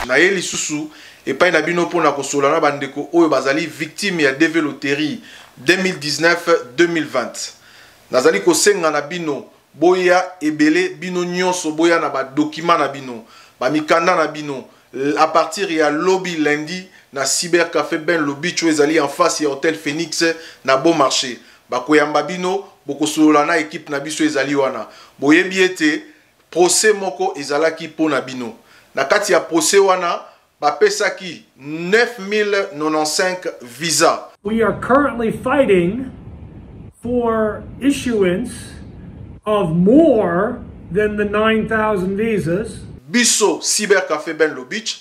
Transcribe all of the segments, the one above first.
Naye lisusu epai na bino mpo na kosolola na bandeko oyo bazali victime ya DV Loterie 2019-2020. Nazali kosenga na bino boya ebele, bino nyonso boya na ba documents na bino, ba mikanda na bino à partir ya lobi lundi na Cyber Café Ben Lobitch oyo ezali en face ya Hotel Phoenix na Beau Marché. Bakoyamba bino, bokosolola na equipe na biso ezali wana. Boyebi ete procès moko ezalaki mpo na bino. Na kati ya procès wana bapesaki 9095 visa. We are currently fighting for issuance of more than the 9,000 visas. Biso Cyber Café Ben Lobitch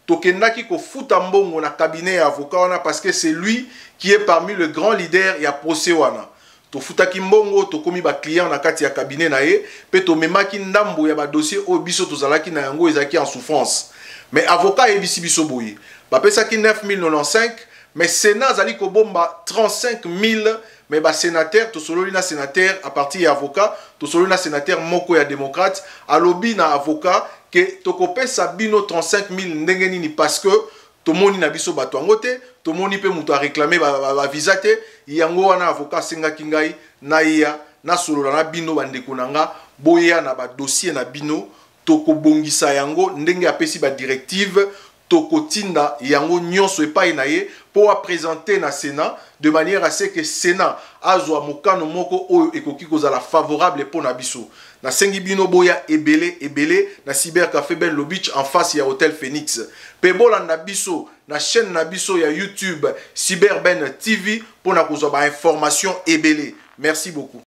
tokendaki kofuta mbongo na cabinet ya avocat wana parce que c'est lui qui est parmi le grand leader ya procès wana. Tofutaki mbongo, tokomi ba client na kati ya cabinet na ye pe tomemaki ndambo ya ba dossier oyo biso tozalaki na yango ezalaki en souffrance. Mais avocat ayebisi biso boye, bapesaki 9095 mais Sénat azali kobomba 35000, mais ba sénateur, tosololi na sénateur à partir ya avocat, tosololi na sénateur moko ya démocrate, alobi na avocat ke tokopesa bino 35000 ndenge nini parce que tomoni na biso bato yango te, tomoni mpe moto aréclame ba visa te. Yango wana avocat asengaki ngai naya nasolola na bino bandeko na nga, boya na ba dossier na bino, tokobongisa yango ndenge apesi ba directive, tokotinda yango nyonso epai na ye mpo aprésente na Sénat de manière à ce que Sénat azwa mokano moko oyo ekoki kozala favorable mpo na biso. Nasengi bino boya ebele ebele na Cyber Café Ben Lobitch en face ya Hotel Phoenix, mpe bolanda biso na chaîne na biso ya YouTube Cyber Ben TV mpona kozwa ba information ebele. Merci beaucoup.